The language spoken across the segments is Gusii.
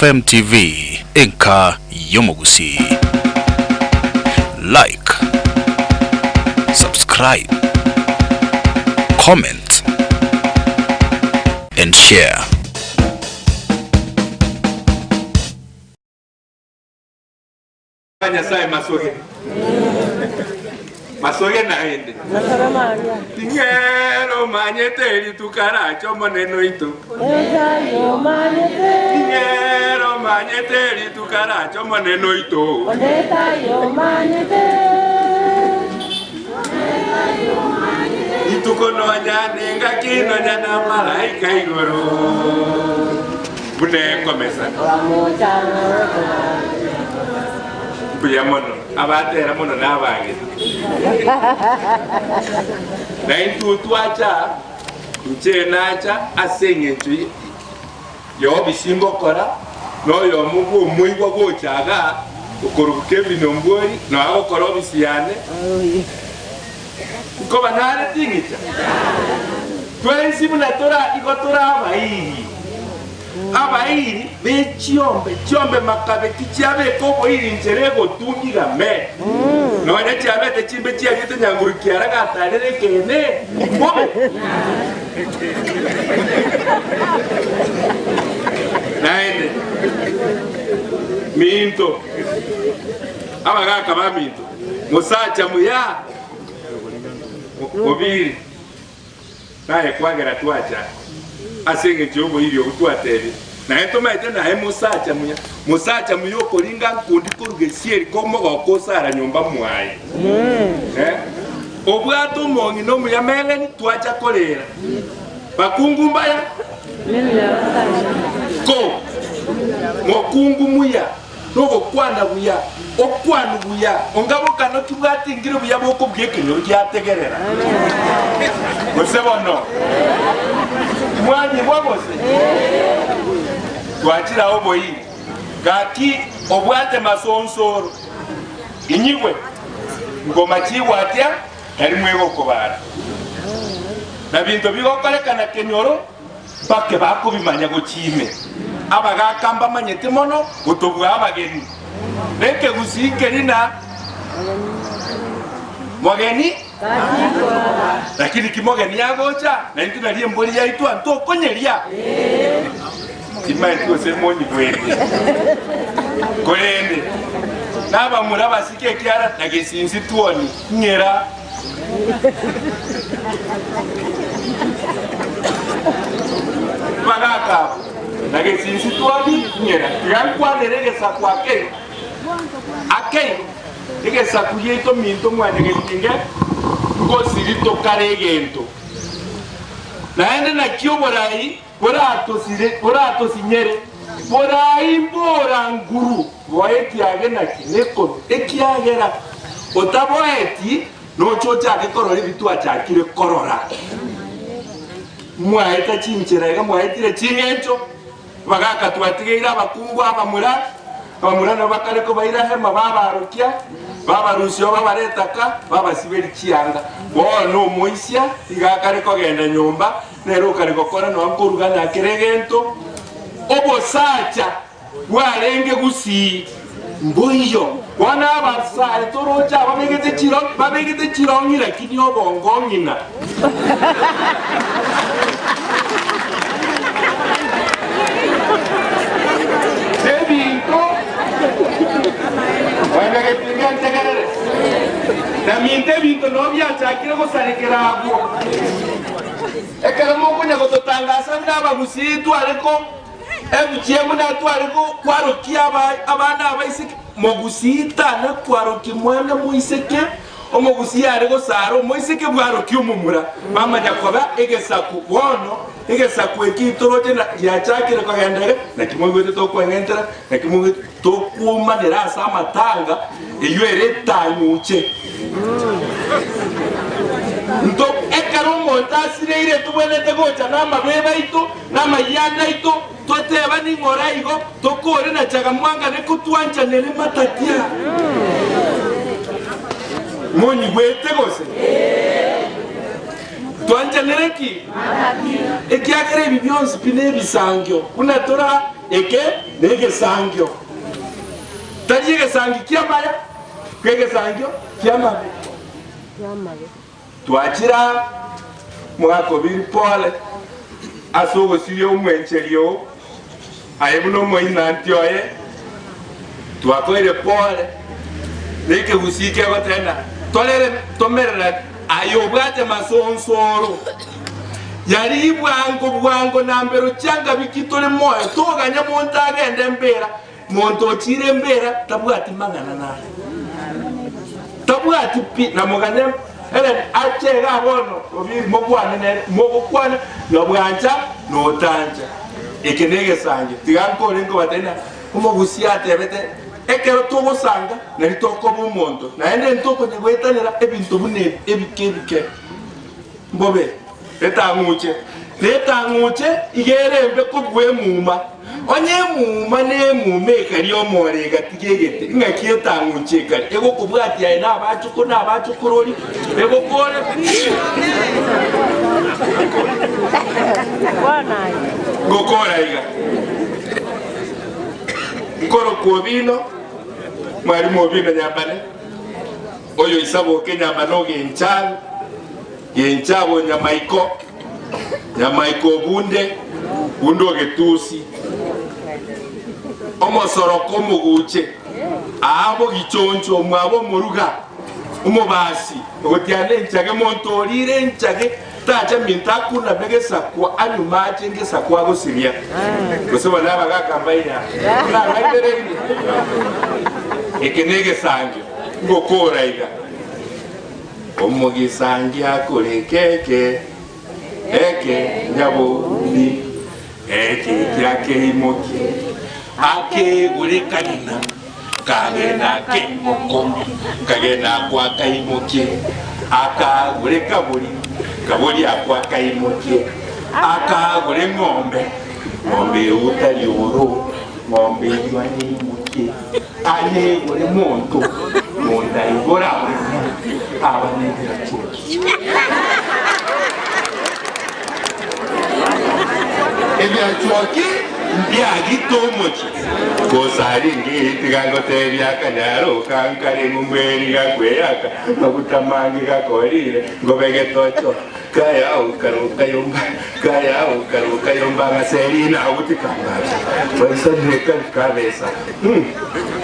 FMTV, enka y'omogusii. Like, subscribe, comment and share. Nyasae masoge masoge naende. Ting'ero manyete rituko arache Omonene oito. Ting'ero manyete rituko arache Omonene oito. Rituko nonya nengaki nonya namalaika igoro buna ekomesa. Mbuya mono, abatera mono nabageni. Na intwe twacha, inche nacha ase engencho y'obisi ngokora, na oyomo bw'omoigwa gocha igaa, okorokwa Kevin Ombuori, noyo agokora obisi yane. Nkoba nare ting'icha? Twensi buna tora igo tore abairi. Abairi be chiombe, chiombe makabe tichiabeka oboiri inchera egotungiga me. Nonya chiabete chimbe chiariete nyanguru kiara gatarere ekeene bobe. Naende minto, abagaka baminto, mosacha muya obiri. Naye kwagera twacha ase engencho y'oboiri obwo twatebire, naye tomaete naye mosacha muya, mosacha muya okoringa nkondi koruga esieri komogoka osara nyomba mwaye. Eh, obwate omong'ina omuya Melanie twacha korera bakungu mbaya ko mokungu muya nogokwana buya, okwanwe buya, onga bokano tibwatingire buya bokobugia ekenyoro giategerera. Gose bono timwanyigwa gose? Twachire ao oboiri, gaki obwate masonsoro, inyigwe, ngoma chigwatia tari mwegokobara. Na binto bigokorekana kenyoro Mbake bakobimanya gochia ime. Abagaaka mbamanyete mono gotobua abageni, na ekegusii nkeri na mogeni, lakini ki mogeni agocha, naintwe nario embori yaito ntokonyeria. Timaeti gose monyigwete, korende nabamura basike ekiara na gesinsi twoni ng'era. Bagaka abwo, na gesinsi twoni ng'era. Tiga nkwanere egesaku akeigo, akeigo, egesaku giaito minto mwanyagetinge, ngosiri tokare egento. Naende naki oborai boratosire, boratosinyere, borai mbora nguru boa ekiage naki nekobe, ekiagera otaboeti noche ochake korora ebi twachakire korora. Mwaeta chinchera iga mwaetire ching'encho, bagaka twatigeire abakungu abamura, abamura nabo bakare kobaira hema babarokia, babarusia oo babareta ka, babasiberia chianga. Bono omoisia iga akare kogenda nyomba, Nere okare gokora nonya nkoruga na kera egento, obosacha bwarenge gusii mboiyo. Bono abasae toroche ababegete chiro babegete chirong'i lakini obongo ng'ina. Ebinto oendegetie ntegerere na minto ebinto noo biachakire gosarekera agwo. Ekero mokonya gototangasa buna abagusii tware ko ebuchie buna tware kwarokia abana abaiseke, mogusii tana kwarokia mwana moiseke, omogusii are gosara omoiseke bwarokia omomura, bamanya koba egesaku. Bono egesaku eki toroche na giachakire kogenda iga, naki moigwete tokweng'entera, naki moigwete tokwumanera ase amatanga, eyio ere etanyuche. Nto ekero omonto asireire tobwenerete gocha namabebe aito, na amayianda aito, toteba ning'ora igo, tokore na chaga mwangane kotwanchanere matatia. Monyigwete gose? Twanchanere ki? Ekiagera ebi bionsi pi nebisangio, buna tora eke. Negesangio. Tari egesangi ki'amaya, ko egesangio ki'amabe. Twachire aa, mwakobiri pole ase ogosiria omwencheri oo, aye buna omoinanti oye, twakoire pole, nekegusii kegotena torere tomereranie, aye obwate masonsoro, yari bwango bwango na mbero chiangabiki tore moyo, toganya monto agende mbera, Monto ochiire embeera tabwati mang'ana naye, tabwati pi, na moganye ere ache igaa bono, obiri mokwane nere, mogokwana nobwancha notancha. Eke negesangi, tiga nkore nkobatebia ng'a omogusii atebete, ekero togosanga nari tokoba omonto, naende ntokonya goetanera ebinto buna ebi ebike ebike. Mbobe etang'uche, na etang'uche iga ere embe kobua emuma. Onye emuma nemuma ekari omoro egatiga egete, ing'aki etang'uche ekari egokobwatia aye na abachoko na abachokorori, egokore pi? Ngokora iga, nkorokwa Obino, mwalimu Obino Nyambane. Oyo isaboke nyama nogenchanu, genchabo nyamaiko, nyamaiko obunde, bunde ogetusi, omosoroko omoguche, aa bogichoncho omwabo omoruga, omobasi, ogotiana enchage monto orire enchage tacha minto akuname gesakwa anywe mache ngesakwa agosiria. Gose bono abagaka mbainya nang'ainereirie? Eke negesangio. Ngokora iga, Omogisangi akore keke, eke nyabori, eke kiakeimoki, akegure kagina, kagena kengoko, kagena akwa kaimokie, akagure kabori, kabori akwa kaimokie, akagure ng'ombe, ng'ombe eutari oro, ng'ombe eyio aneimokie. Aye ore monto mondaigora aba nebiachoki. Ebiachoki mbiagite omochie. Gose arenge tiga ngotebia akanyaro kankare ng'umweri gakweyaka maguta mange gakorire ngobe getocho kayao karoka yomba kayao karoka yomba ngaseri nagutikambabia baisanire kabesa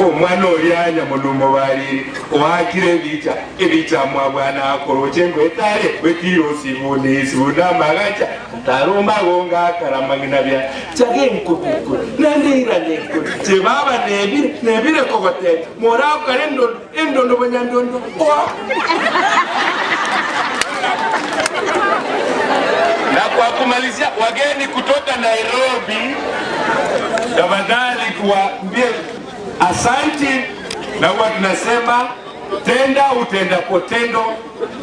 Omwana oria nyamonwa omobariri, oakire ebicha, ebicha mwabwana akoroche ngwetare, gwetire osibune isibune amagacha, ntaromba gonga akaramang'ina bia chage nkobikwe, naende irane nkori, chebaba nebire, nebire kogotebia, morakore endondo, endondo bonyandondo, oa. Na kwa kumalizia, wageni kutoka Nairobi, tafadhali kuwaambie asanti, na huwa tunasema tenda utendapo tendo,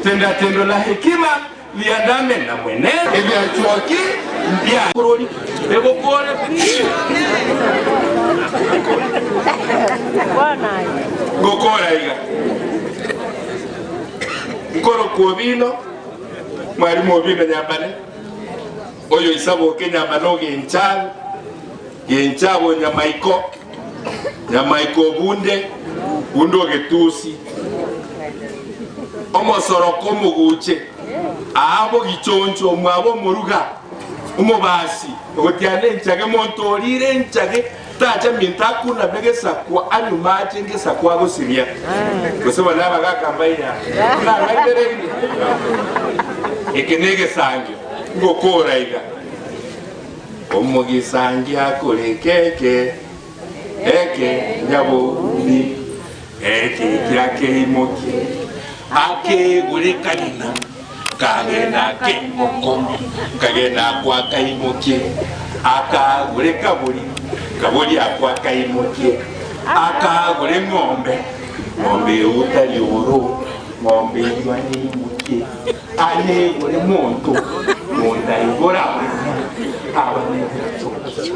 tenda tendo la hekima liandame na mwenendo. Ebiachoki mbiakorori egokore ngokora iga nkorokwa Obino, mwalimu Obino Nyambane, oyo isaboke Nyambane ogenchanu, genchabo Nyamaiko, Nyamaiko obunde, bunde ogetusi, omosoroko omoguche, aa bogichoncho omwabo omoruga, omobasi, ogotiana enchage monto orire enchage tacha minto akuname gesakwa anywe mache ngesakwa agosiria. Gose bono abagaka mbainya nang'ainereirie? Eke negesangio ngokora iga. Omogisangi akore keke, eke nyabori, eke kiakeimokie, akegure kagina, kagena kengoko, kagena akwa kaimokie, akagure kabori, kabori akwa kaimokie, akagure ng'ombe, ng'ombe eutari oro, ng'ombe eyio aneimokie. Aye ore monto mondaigora aba nebiachoki.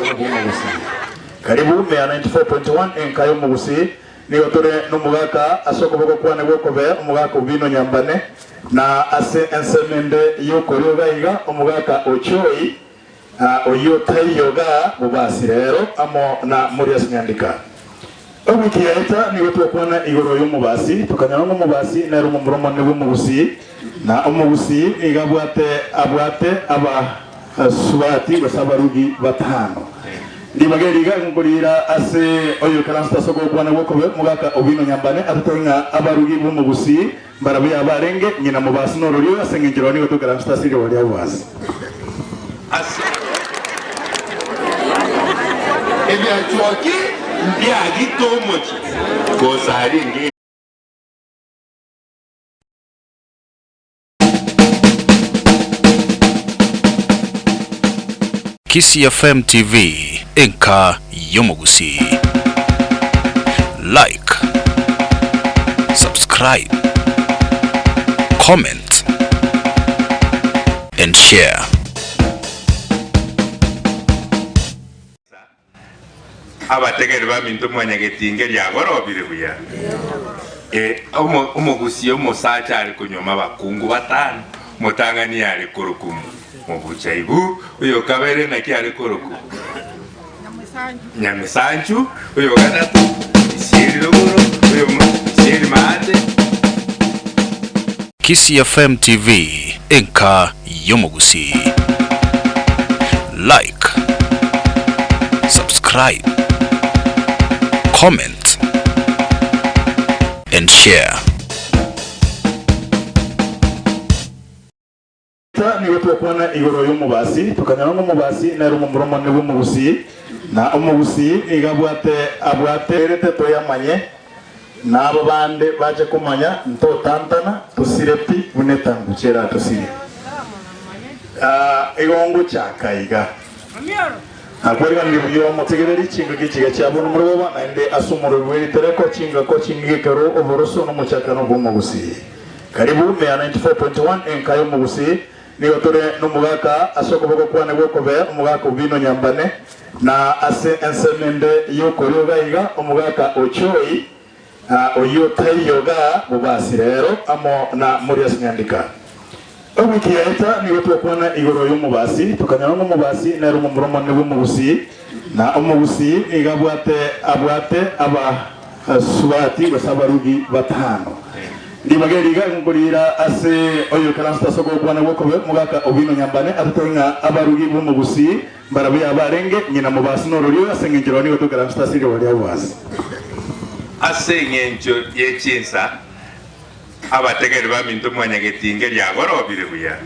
Karibu Mea 94.1 enka y'omogusii nigo tore nomogaka ase okoboko kwane gw'okobee omogaka Obino Nyambane na ase ensemo ende y'okorio iga iga omogaka Ochoi. Oyio taiyo igaa bobasi rero amo na Morias Nyandika. Ewiki yaeta nigo twakwana igoro y'omobasi, tokanyora ng'a omobasi nere omomura omonene bw'omogusii, na omogusii nigo abwate abwate abasubati gose abarugi batano. Ribaga eri iga nkoriira ase oyoikaransete ase ogokwana gw'okobe omogaka Owino Nyambane atotebie ng'a abarugi b'omogusii mbarabwo yabarenge ng'ina mobasi norori oyo ase engencho roho nigo toikaransete ase riroba ria bobasi. Ase ebiachuoki mbiagite omochie gose arenge. Kisii FM TV, enka y'omogusii. Like, subscribe, comment and share. Abategeri baminto mwanyagetinge riagorobire buya. E, omo, omogusia omosacha are konyuoma abakungu batano, omotang'ani are korokwa Mobuchaibu, oyo kabere naki are korokwa Nyamisanchu, oyo gatato Isieri rogoro, oyo Isieri maate. Kisii FM TV, enka y'omogusii. Like, subscribe, comment and share. Eta nigo twakwana igoro y'omobasi, tokanyora ng'a omobasi nere omomura omonene bw'omogusii, na omogusii nigo abwate abwate erete toyamanye, na aba bande bache komanya ntotantana tosire pi buna etanguche eratosirie. Igo ngochaka iga. Nakwariganirie buya omotegereri chingaki chiga chia bono morogoba, naende ase omorweri bw'eritereko chingako chingige ekero oboroso nomochakano bw'omogusii. Karibu Mea 94.1 enka y'omogusii. Nigo tore nomogaka ase okoboko kwane gw'okobee, omogaka Obino Nyambane, na ase ensemo ende y'okorio iga iga, omogaka Ochoi, oyio taiyo igaa bobasi rero, amo na Morias Nyandika. Ewiki yaeta nigo twakwana igoro y'omobasi, tokanyora ng'a omobasi nere omomura omonene bw'omogusii, na omogusii nigo abwate abwate abasubati gose abarugi batano. Ribaga eri iga nkoriira ase oyoikaransete ase ogokwana gw'okobe omogaka Owino Nyambane atotebie ng'a abarugi b'omogusii mbarabwo yabarenge ng'ina mobasi norori oyo ase engencho roho nigo toikaransete ase riroba ria bobasi. Ase engencho ye chinsa abategeri baminto mwanyagetinge riagorobire buya.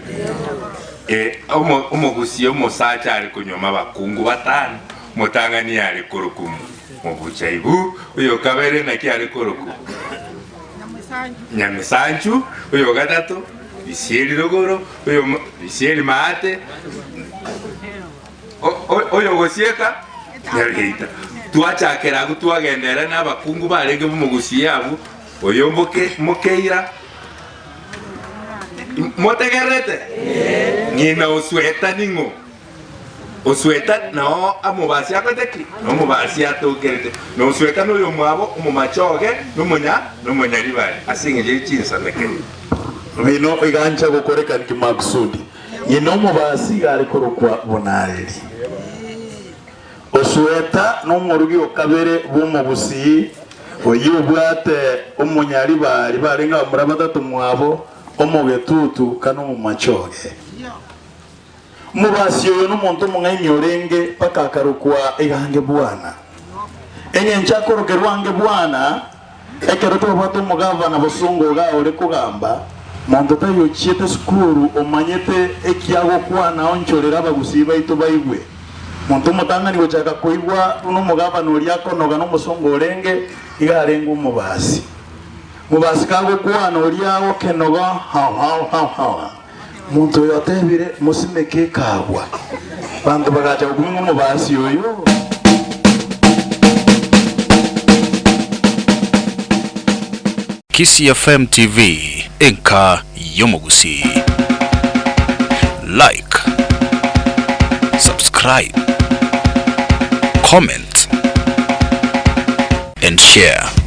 E, omo, omogusia omosacha are konyuoma abakungu batano, omotang'ani are korokwa Mobuchaibu, oyo kabere naki are korokwa Nyamisanchu, oyo gatato Bisieri rogoro, oyo Bisieri maate, oyo gosieka Nyageita. Twachakera agwo twagenderera na abakungu barenge b'omogusia abwo, oyo moke mokeira motegererete ng'ina osweta ning'o Osweta nao amobasi akorete ki? Nomobasi atokerete. Na osweta noyomwabo omomachoge, nomonya nomonyaribari, ase engencho ye chinsameke. Bino igancha gokoreka kimakusudi. Ng'ina omobasi iga are korokwa Bonareri. Osweta nomorugi o kabere bw'omogusii, oyio obwate omonyaribari barenge abamura batato mwabo, omogetutu kana omomachoge. Omobasi oyo nomonto omong'aini orenge mpaka akarokwa igange bwana. Engencho akorokerwa ange bwana, ekero twabwate omogavana bosongo iga ore kogamba, monto taiyo ochiete sukuru omanyete eki agokwana onchorere abagusii baito baigwe. Monto omotang'ani gochaka koigwa buna omogavana oria akonoga nomosongo orenge, iga arenge omobasi. Mobasi kagokwana oria agokenoga hao hao hao hao. Omonto oyo otebire, Mosimeke ekagwa. Abanto bagacha gokumia ng'a omobasi oyo. Kisii FM TV, enka y'omogusii. Like, subscribe, comment and share.